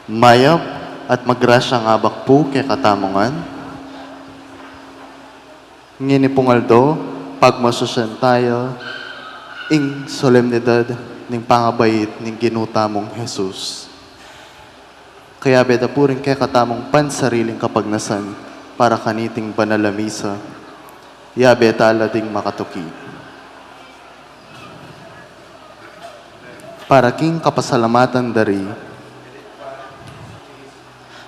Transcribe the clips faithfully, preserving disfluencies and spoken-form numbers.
Mayap at magrasyang abak pu kekatamu ngan. Ngeni pung aldo, pagmasusyan taya ing solemnidad ning pangabait ning Ginu tamung Jesus. Kayabe da pu ring kekatamung pansariling kapagnasan para kaniting banal a misa. Yabe tala ding makatuki. Para king kapasalamatan dari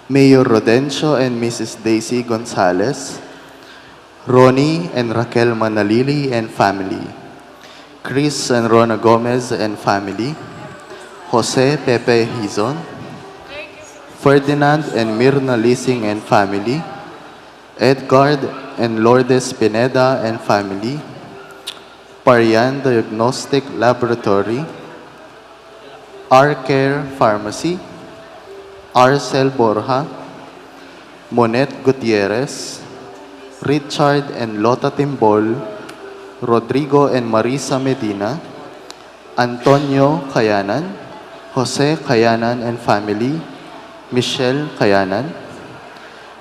Mayor Rodencio and Missus Daisy Gonzalez, Ronnie and Raquel Manalili and family, Chris and Rona Gomez and family, Jose Pepe Hizon, Ferdinand and Mirna Lising and family, Edgard and Lourdes Pineda and family, Parian Diagnostic Laboratory, R Care Pharmacy, Arcel Borja, Monet Gutierrez, Richard and Lota Timbol, Rodrigo and Marisa Medina, Antonio Kayanan, Jose Kayanan and family, Michelle Kayanan,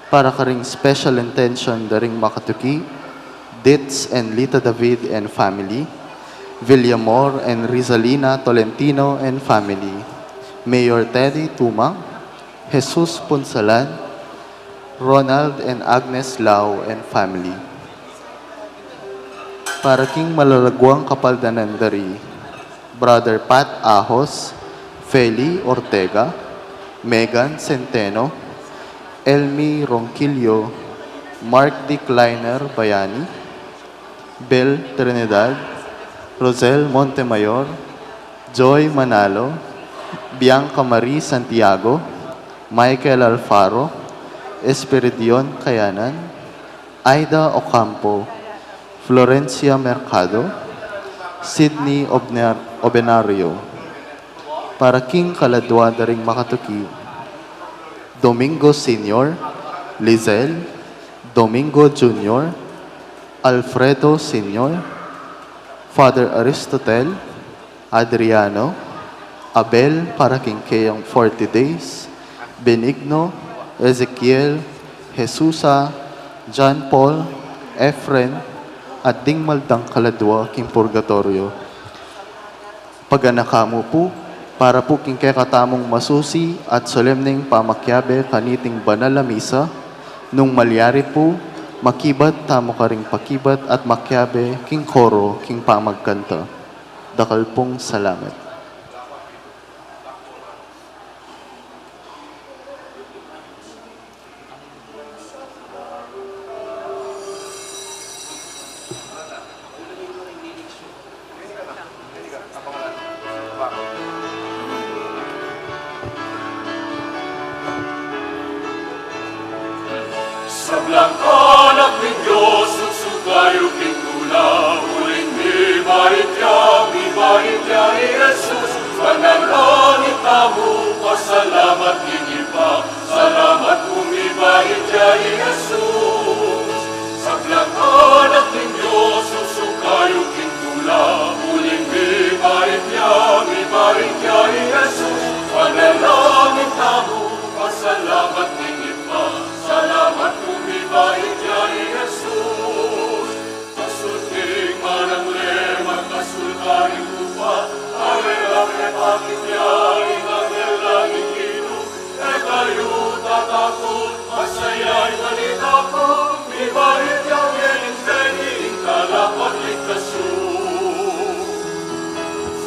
para karing special intention da ring makatuki, Ditz and Lita David and family, Villamor and Rizalina Tolentino and family, Mayor Teddy Tumang, Jesus Punsalan, Ronald and Agnes Lau and family. Para king malalaguang kapaldanan dari Brother Pat Ahos, Feli Ortega, Megan Centeno, Elmi Ronquillo, Mark Decliner Bayani, Bel Trinidad, Rosel Montemayor, Joy Manalo, Bianca Marie Santiago, Michael Alfaro, Espiridion Kayanan, Aida Ocampo, Florencia Mercado, Sydney Obner- Obenario. Para king kaladua da ring makatuki, Domingo Senior, Lizelle, Domingo Junior, Alfredo Senior, Father Aristotel, Adriano, Abel para king keyang forty days, Benigno, Ezekiel, Jesusa, John Paul, Efren, at ding maldang kaladua king purgatoryo. Paganaka mu pu, para pu king kekatamung masusi at solemneng pamakiabe kaniting banal a misa, nung malyari pu, makibat tamu karing pakibat at makiabe king koro king pamagkanta. Dakal pung salamat. Sablang anak ning Dios, suksuk kayu king tula, uling mibait ya, mibait ya i Jesus. Panalangin tamu, pasalamat king Ibpa, salamat pu mibait ya i Jesus. Sablang anak ning Dios, suksuk kayu king tula, uling mibait ya, mibait ya i Jesus. Panalangin tamu, pasalamat king Ibpa, salamat pu mibait ya i Jesus. Pasul king manang le, makasul karing lupa, awe la pepakit ya ing anghel ning Ginu, e kayu tatakut, masaya ing balita ku, mibait ya ngening beni ing Talapangligtas yu.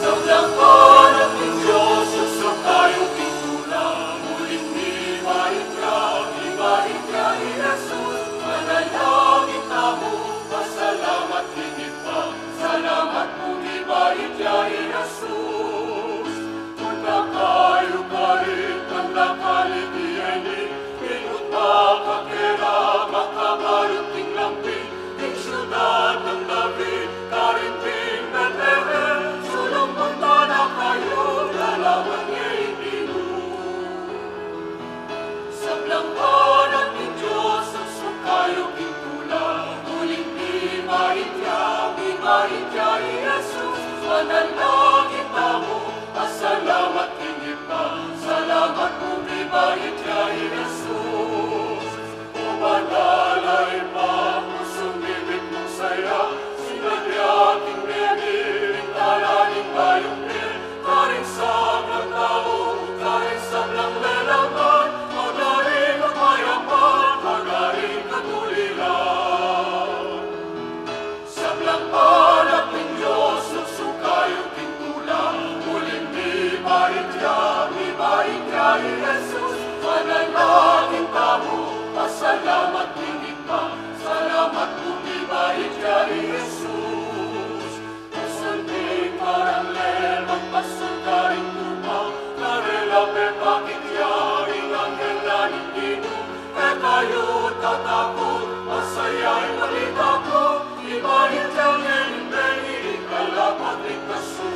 Sablang anak ning Dios, suksuk kayu king tula, uling mibait ya, mibait ya i Jesus. Panalangin tamu, pasalamat king Ibpa, salamat pu mibait ya i Jesus. Tanda kayu karin, tanda karin, ini, minut makakera, makabalut king lampin, king siudad nang David, karin king Betlehem, sulung munta na kayu, lalawan ne ing Ginu. Sablang anak ning Dios, suksuk kayu king tula, uling mibait ya, mibait ya i Jesus. Panalangin tamu, pasalamat king Ibpa, salamat Umibait ya i Jesus, o banal a Ibpa, pusung bibit nung saya, sinadya king beni ning tala ning bayung bie, karing sablang tau, karing sablang lalaman, magaring kapayapan, magaring katuliran. Sablang anak ning Dios, sukayu king tula, uling mibait ya, mibait ya i Jesus, manalangin tamu, pasalamat king Ibpa, salamat pu mibait ya i Jesus. Pusung ning karang lelak, pasung karing tupa, karela pepakit ya ing anghel na ning Ginu, e kayu tatakut, masaya ing balita ku, mibait ya ngeni ing beni, ing kalapat ning kasu.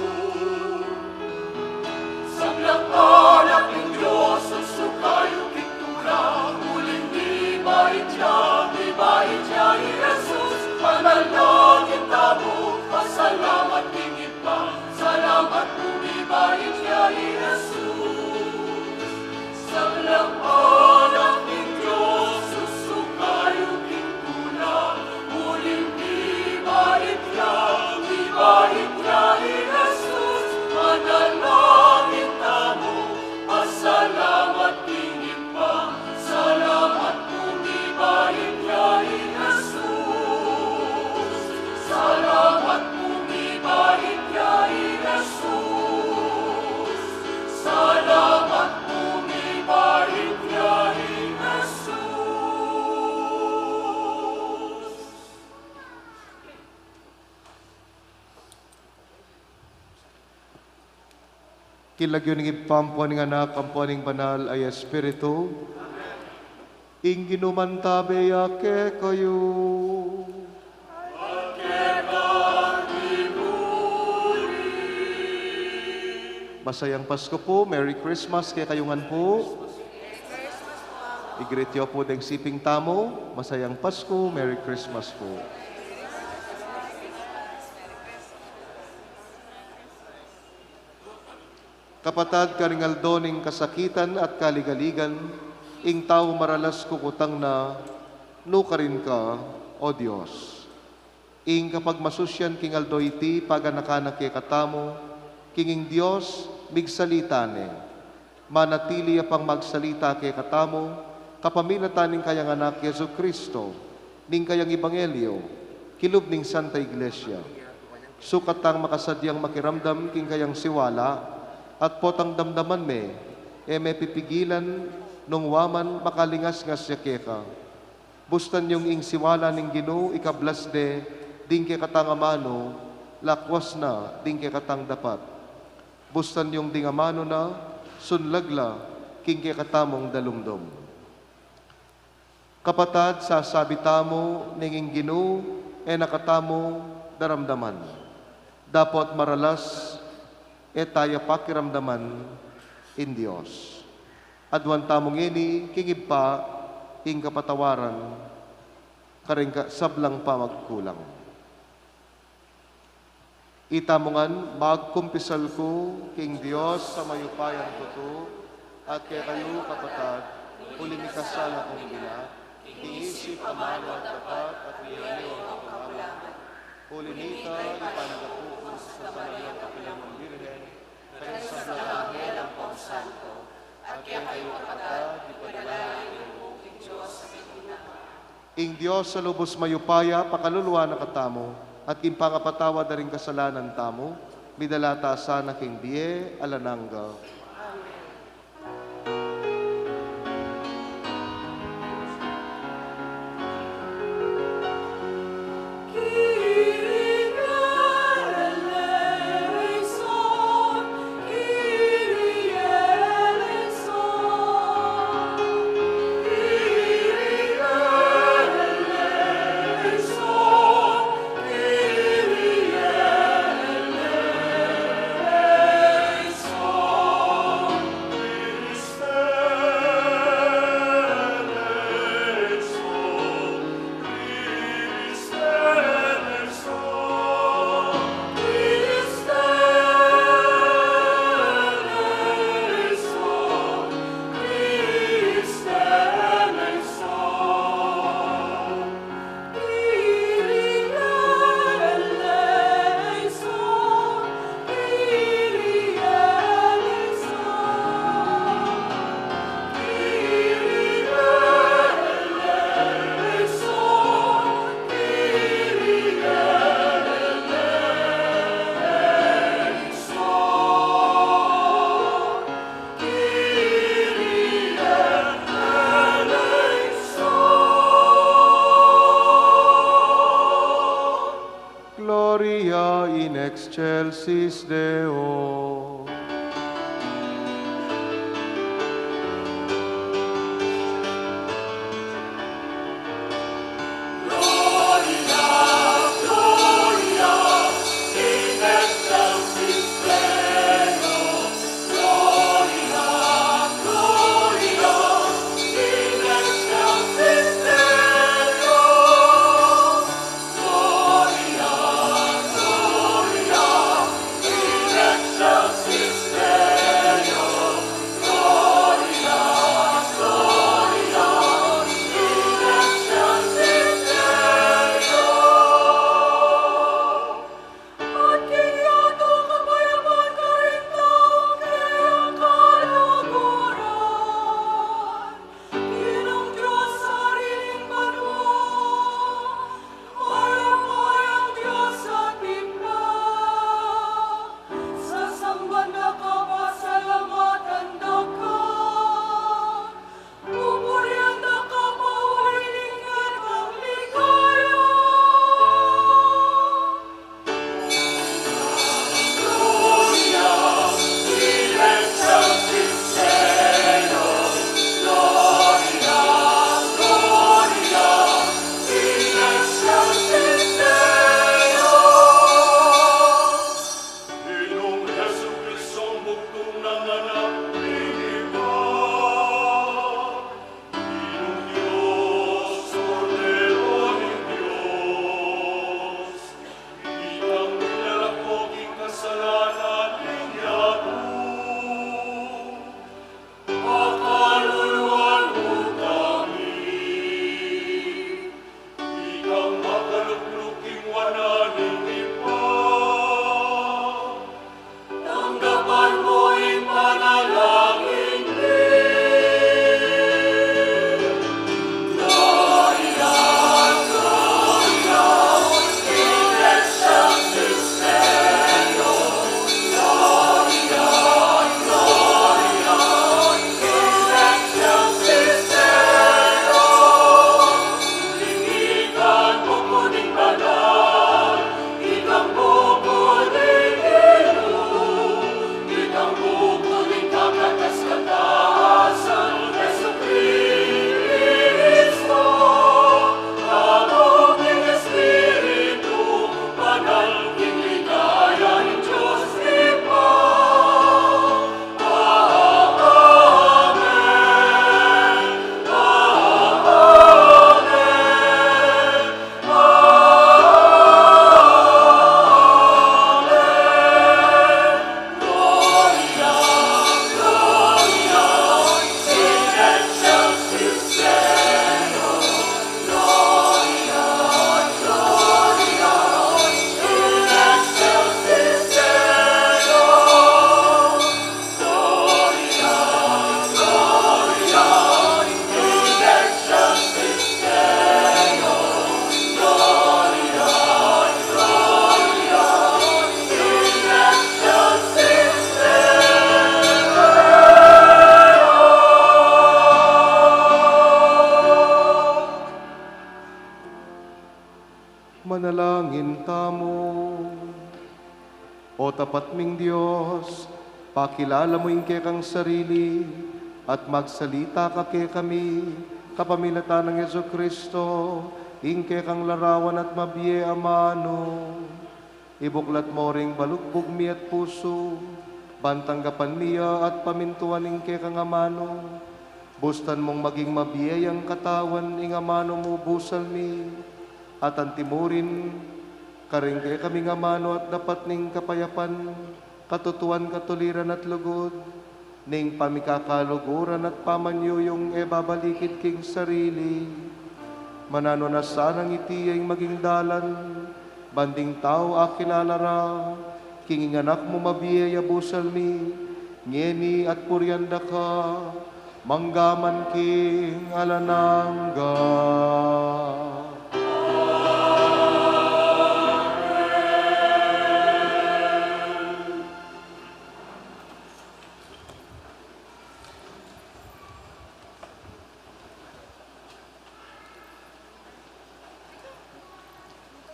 Sablang anak ning Dios, sukayu king tula, uling mibait ya, mibait ya i Jesus, manalangin tamu, pasalamat king Ibpa, salamat pu mibait ya i Jesus. Sablang anak ning Dios, sukayu king tula, uling mibait ya, mibait ya i Jesus, manalangin tamu, pasalamat king Ibpa, salamat pu mibait ya i Jesus, salamat pu mibait ya i Jesus. Salamat pu mibait ya i Jesus. King lagyu ning Ibpa, ampo ning Anak, ampo ning Banal a Espiritu. Ing Ginu mantabe ya kekayu. Masayang Pasko pu, Merry Christmas kekayu ngan pu. I-greet yu pu deng siping tamu, Masayang Pasko, Merry Christmas pu. Kapatad, karing aldo ning kasakitan at kaligaligan, ing tau maralas kukutang na, nukarin ka, O Dios. Ing kapagmasusyan king aldo iti, paganakan na kekatamu, king ing Dios, migsalita ne. Manatili ya pang magsalita kekatamu, kapamilatan ning kayang Anak Jesu-Cristo, ning kayang ebanghelyo, kilub ning Santa Iglesia. Sukat tang makasadyang makiramdam king kayang siwala, at potang damdaman me, e me pipigilan, nung wa man makalingasngas ya keka. Bustan yung ing siwala ning Ginu ikablas de ding kekatang amanu, lakwas na ding kekatang dapat. Bustan yung ding amanu na, sunlag la king kekatamung dalumdum. Kapatad, sasabi tamu ning ing Ginu e na katamu daramdaman. Dapot maralas e ta ya pakiramdaman ing Dios. Aduan tamu ngeni king Ibpa ing kapatawaran karing ka-, sablang pamagkulang. Itamu ngan, magkumpisal ku king Dios a mayupayang tutu, at kekayu, kapatad, uling mikasala kung bilat, king isip, amanu at dapat, at miyaliwang kapagkulangan. Uli nita, ipangaku ku sa Banal a Kapilan ming Birhen, karing sablang anghel ampong santo, at kekayu, kapatad, ipanalangin yu ku king Dios a Ginu. Ing Dios a lubus mayupaya pakaluluan na katamu, at king pangapatawad da ring kasalanan tamu, midala ta sana king bie alang angga. Amen. Gloria in excelsis Deo. Inung Jesucristo, bugtung nang Anak ning Ibpa. Inung Dios, Kordero ning Dios. Ikang milalako king kasalanan ning yatu. Pakaluluan mu kami. Ikang makalukluk king wanan ning Ibpa. Tanggapan mu ing panalangin mi. Manalangin tamu. O tapat ming Dios, pakilala mu ing kekang sarili, at magsalita ka kekami, kapamilatan nang Jesucristo, ing kekang larawan at mabie a manu. Ibuklat mu ring balugbug mi at pusu, ban tanggapan mi ya at pamintuan ing kekang amanu. Bustan mung maging mabie yang katawan ing amanu mu busal mi, at antimurin, karing kekaming amanu at dapat ning kapayapan, katutuan, katuliran at lugud, ning pamikakaluguran at pamanyuyung e babalikid king sarili. Mananu na sanang iti ya ing maging dalan, ban ding tau akilala ra, king ing Anak mu mabie ya busal mi, ngeni at purian da ka, mangga man king alang angga.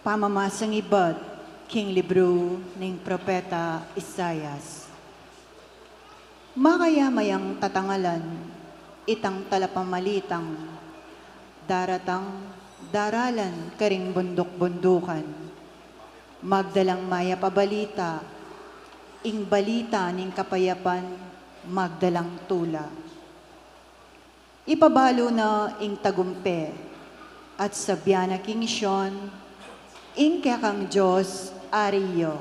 Pamamasang ibat. King libru ning propeta Isaias. Makayama yang tatangalan itang talapamalitang daratang daralan karing bunduk-bundukan. Magdalang mayap a balita, ing balita ning kapayapan, magdalang tula. Ipabalu na ing tagumpe, at sabyan na king Sion, ing kekang Dios Ari yu.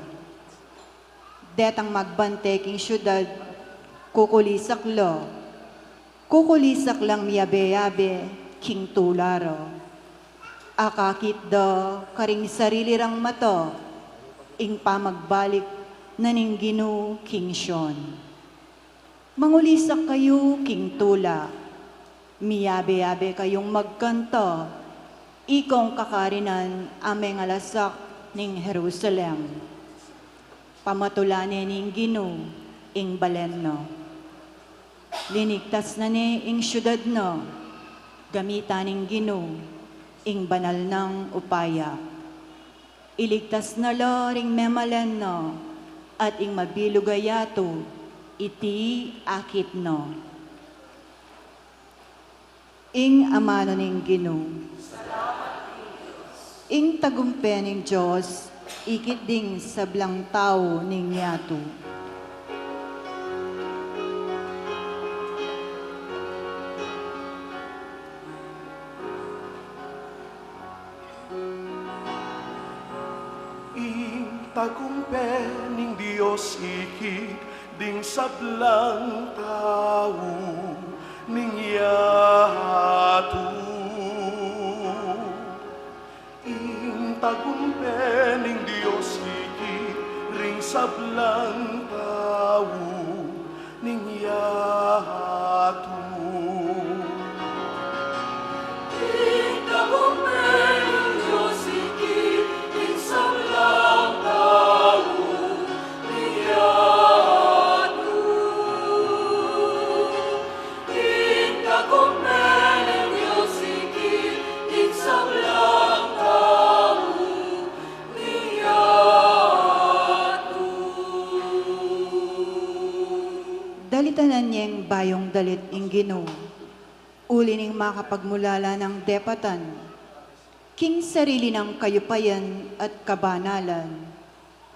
Detang magbante king siudad, kukulisak la, kukulisak lang miyabe-yabe king tula ra. Akakit da karing sarili rang mata ing pamagbalik na ning Ginu king Sion. Mangulisak kayu king tula, miyabe-yabe kayung magkanta, ikong kakarinan a mengalasak ning Jerusalem. Pamatulan ne ning Ginu ing balen na. Linigtas na ne ing siudad na, gamitan ning Ginu ing banal nang upaya. Iligtas na la ring memalen na, at ing mabilug a yatu, iti akit na. Ing amanu ning Ginu. Ing tagumpe ning Dios, ikit ding sablang tau ning yatu. Ing tagumpe ning Dios ikit ding sablang tau ning yatu. Ing tagumpe ning Dios ikit ring sablang tau ning yatu. Ing tagumpe ning Dios ikit ring sablang tau ning yatu. Ing tagumpe ning Dios ikit ring sablang tau ning yatu. Dalitanan yeng bayung dalit ing Ginu, uli ning makapagmulala nang depatan, king sarili nang kayupayan at kabanalan,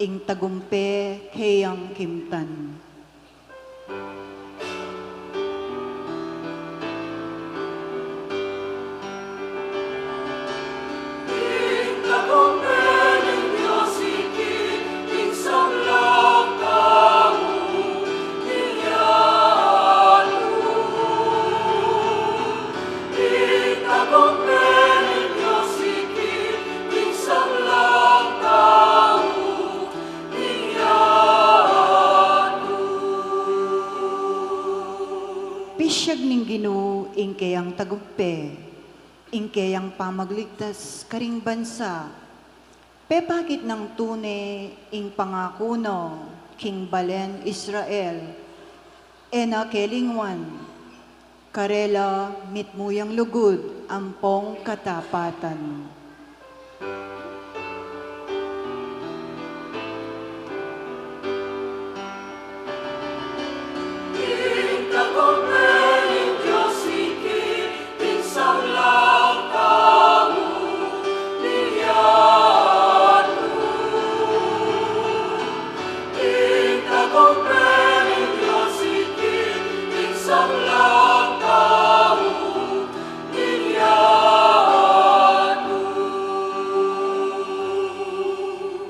ing tagumpe keyang kimtan. Pisyag ning Ginu ing keyang tagumpe, ing keyang pamagligtas karing bansa. Pepakit nang tune ing pangaku na king balen Israel, e na kelingwan, karela mitmu yang lugud ampong katapatan.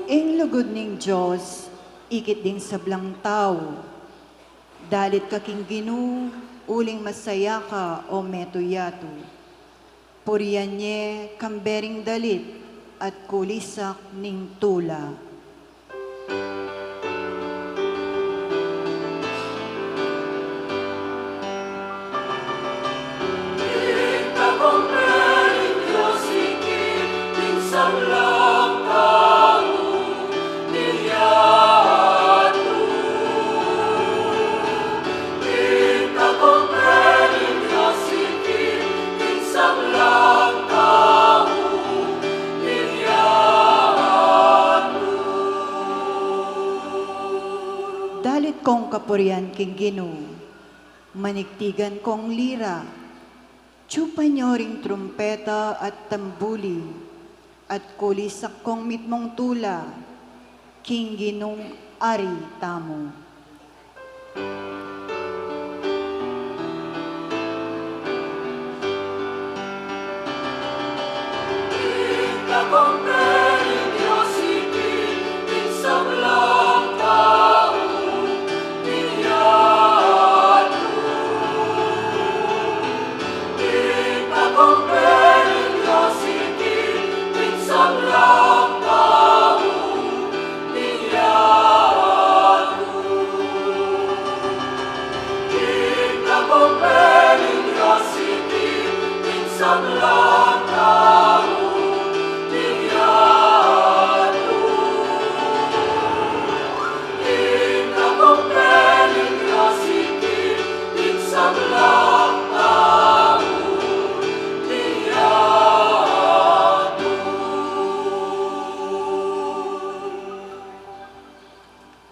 Ing lugud ning Dios ikit ding sablang tau. Dalit ka king Ginu, uling masaya ka, o metung yatu. Purian ye kambe ring dalit at kulisak ning tula. Kong kapurian king Ginu, manigtigan kong lira, tsupan yu ring trumpeta at tambuli, at kulisak kong mitmung tula, king Ginung Ari tamu.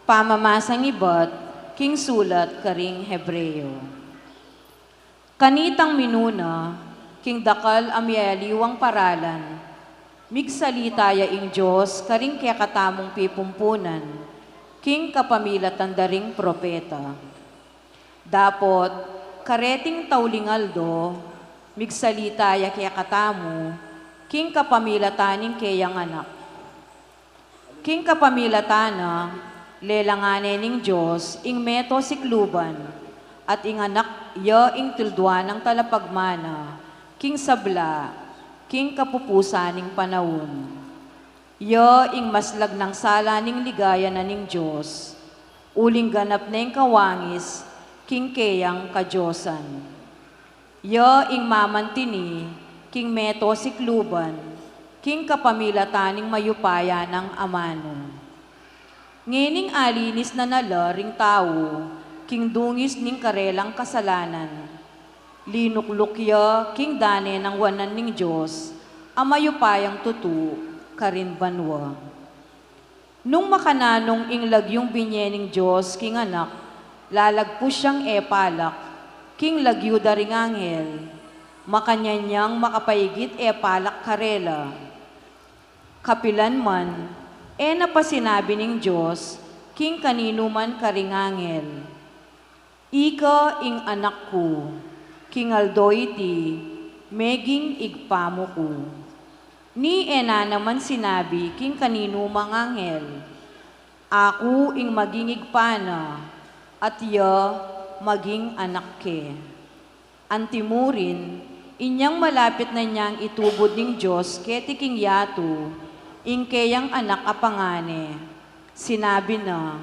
Pamamasang ibat king sulat karing Hebreo. Kanitang minuna, king dakal a mialiwang paralan, migsalita ya ing Dios karing kekatamung pipumpunan, king kapamilatan da ring propeta. Dapot, kareting tauling aldo, migsalita ya kekatamu, king kapamilatan ning keyang Anak. King kapamilatan na, lelangan ne ning Dios ing meto sikluban, at ing Anak ya ing tulduan nang talapagmana, king sabla, king kapupusan ning panaun. Ya ing maslag nang sala ning ligaya na ning Dios, uling ganap neng kawangis, king keyang kadiosan. Ya ing mamantini, king meto sikluban, king kapamilatan ning mayupaya nang amanu. Ngening alinis na na la ring tau, king dungis ning karelang kasalanan. Linukluk ya, king dane nang wanan ning Dios, a mayupayang tutu, karin banua. Nung makananung ing lagyung binye ning Dios king Anak, lalagpus yang e palak, king lagyu da ring anghel, makanyan yang makapaigit e palak karela. Kapilan man, e na pa sinabi ning Dios, king kaninuman karing anghel, "Ika ing Anak ku, king aldo iti, meging Ibpa mu ku." Ni e na naman sinabi king kaninumang anghel, "Aku ing maging Ibpa na, at ya maging Anak ke." Antimurin, inyang malapit na nyang itubud ning Dios keti king yatu, ing keyang Anak a pangane, sinabi na,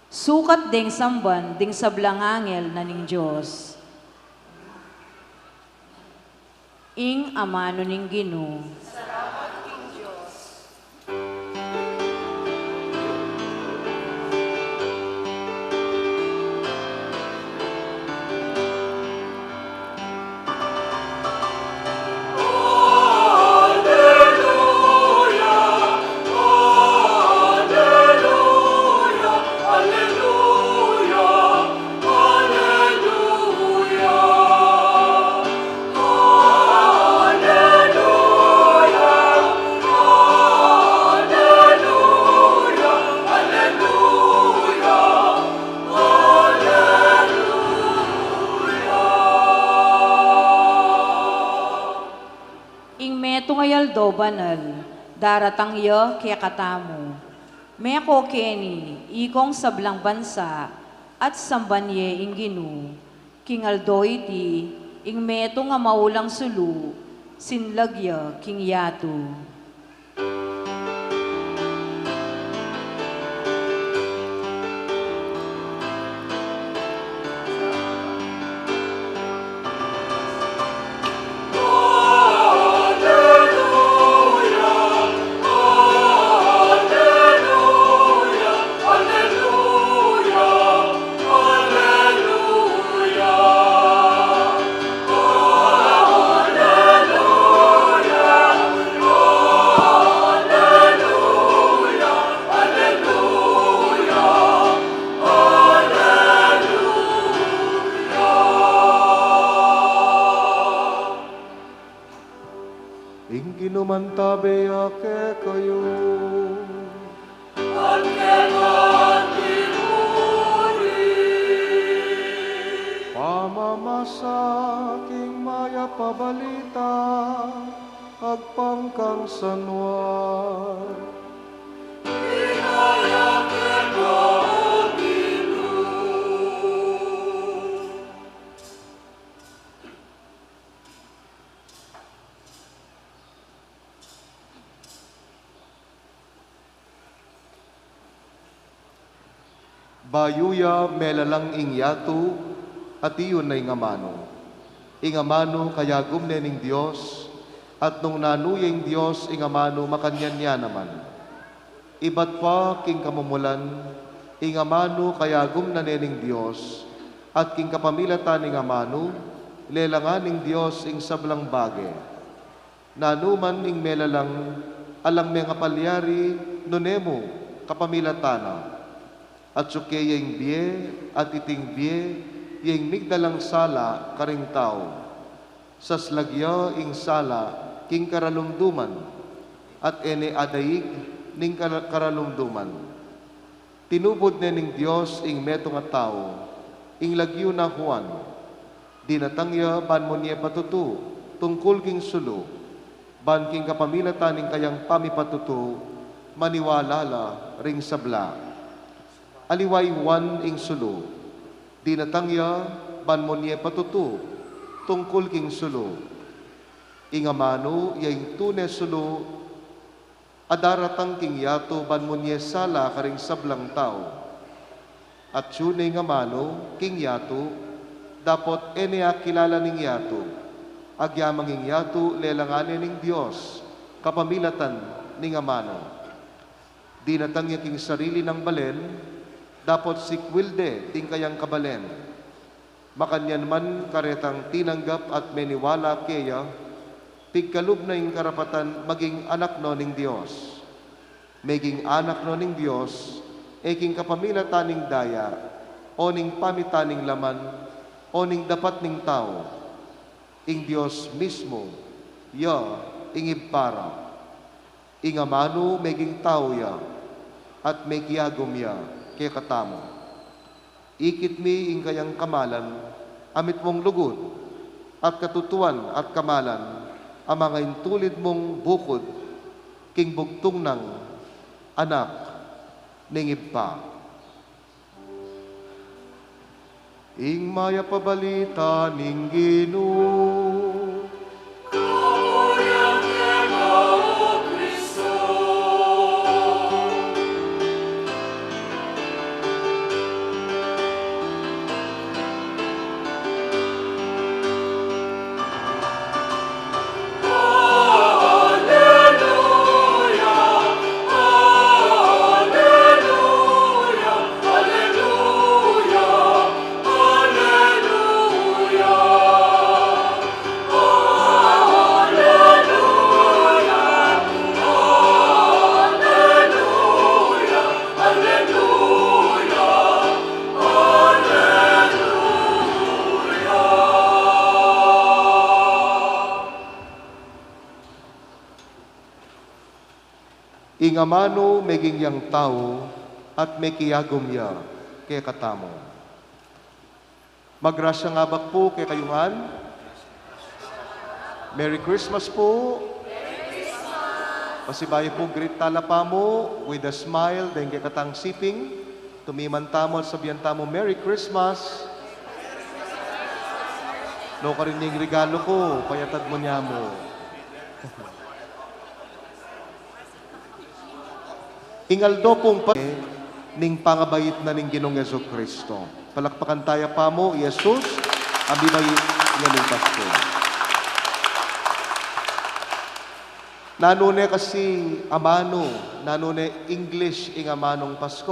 Sukat deng samban ding sablang anghel na ning Dios. Ing amanu ning Ginu. Ing metung a aldo banal, daratang ya kekatamu. Meko keni, ikong sablang bansa, at samban ye ing Ginu. King aldo iti, ing metung a maulang sulu, sinlag ya king yatu. King mayap a balita agpang kang San Juan. Bayu ya melalang ing yatu, atiu na ing amanu. Ing amanu kayagum ne ning Dios, at nung nanu ya ing Dios ing amanu, makanyan ya naman. Ibat pa king kamumulan, ing amanu kayagum na ne ning Dios, at king kapamilatan ning amanu, lelangan ning Dios ing sablang bage. Nanu man ing melalang, alang mengapalyari nune mu kapamilatan na. Atsu ke ya ing bie, at iting bie ya ing migdalang sala karing tau. Saslag ya ing sala king karalumduman, at e ne adaig ning kara-, karalumduman. Tinubud ne ning Dios ing metung a tau, ing lagyu na Juan. Dinatang ya ban munye patutu tungkul king sulu, ban king kapamilatan ning kayang pamipatutu, maniwala la ring sabla. Aliwa i Juan ing sulu. Dinatang ya ban munye patutu tungkul king sulu. Ing amanu ya ing tune sulu a daratang king yatu ban munye sala karing sablang tau. Atsu ne ing amanu king yatu, dapot e ne akilala ning yatu. Agyamang ing yatu lelangan ne ning Dios kapamilatan ning amanu. Dinatang ya king sarili nang balen, dapot sikwil de ding kayang kabalen. Makanyan man karetang tinanggap at meniwala keya, pigkalub na ing karapatan maging anak no ning Dios. Meging anak no ning Dios, e king kapamilatan ning daya, o ning pamitan ning laman, o ning dapat ning tau. Ing Dios mismu, ya ing Ibpa ra. Ing amanu meging tau ya, at mekiagum ya kekatamu. Ikit mi ing kayang kamalan, a mitmung lugud, at katutuan at kamalan, a mangaintulid mung bukud, king bugtung nang Anak ning Ibpa. Ing mayap a balita ning Ginu. Ing amanu meging yang tau at mekiagum ya kekatamu. Magrasyang abak pu kekayu ngan. Merry Christmas pu. Pasibayu pu, greet tala pamu with a smile deng kekatang siping. Tumiman tamu at sabian tamu, "Merry Christmas." Nukarin ya ing regalu ku, payatad mu ne mu. Ing aldo pung pa-, ning pangabait na ning Ginung Jesucristo. Palakpakan taya pamu i Jesus a mibait ngening Pasko. Nanu ne kasi amanu, nanu ne English ing amanung Pasko?